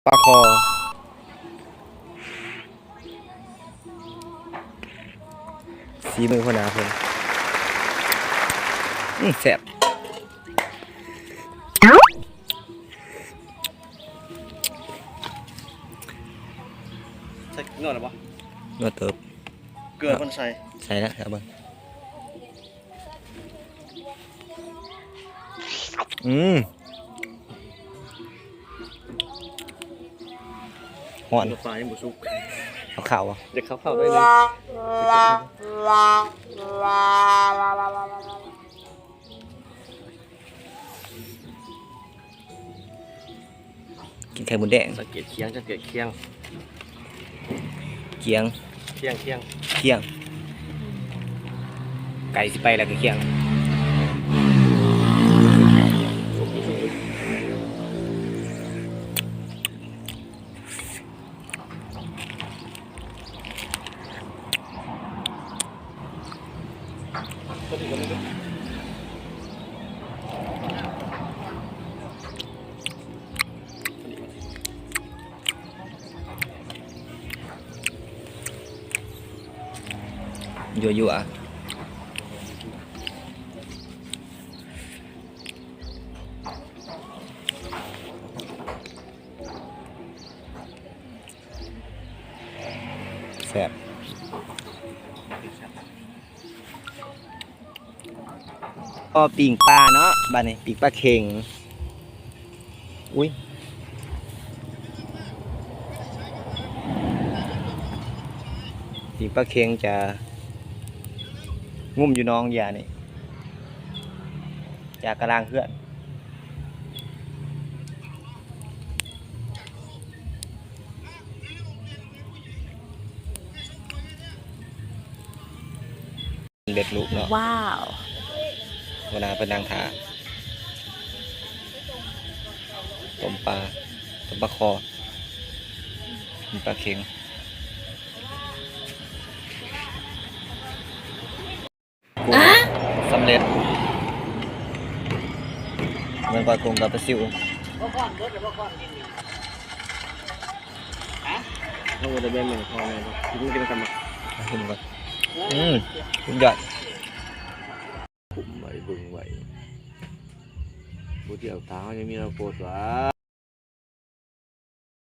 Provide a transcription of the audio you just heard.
ປາຄໍ ສີມືຫົວໜ້າເພິ່ນ. ອື ແຊບ. ໃສ່ເກືອແລ້ວບໍ່? ເກືອເຕີບ. ເກືອເພິ່ນໃສ່ ໃສ່ແລ້ວ ເອົາເບິ່ງ. ອືມ ຮ້ອນ. ປາຍັງບໍ່ສຸກ. ເອົາເຂົ້າບໍ່? ຢາກເຂົ້າເຂົ້າໄດ້ເລີຍ. ກິນໄຂ່ມົດແດງ. ສັງເກດຄຽງ ສັງເກດຄຽງ. ຄຽງ ຄຽງ ຄຽງ ຄຽງ. ໄກ່ຊິໄປແລ້ວກໍຄຽງ. ແຊບ. ກໍປີ້ງປາເນາະ ບາດນີ້ ປີ້ງປາເຂັງ. ອຸ້ຍ ປີ້ງປາເຂັງຈະງຸ້ມຢູ່ໜອງຢານີ້ ຈາກກະລາງເຮືອນ. ເລັດລູກເນາະ. ວ້າວ ຫົວໜ້າເພິ່ນນັ່ງຖ້າ. ຕົ້ມປາ ຕົ້ມປາຄໍ ຕົ້ມປາເຂັງ. ກຸ້ງ ສຳເລັດ ແມ່ນກ້ອຍກຸ້ງກັບປາຊິວ. ເອົາໄວ້ແບ່ງໃຫ້ພໍ່ແມ່ກິນ ກິນນຳກັນ. ກິນກ່ອນ. ອືມ ສຸດຍອດ. ກຸ້ມໄວ້ເບິ່ງໄວ້ ຜູ້ດຽວຕາເຮົາຍັງມີອະນາຄົດຫວາ.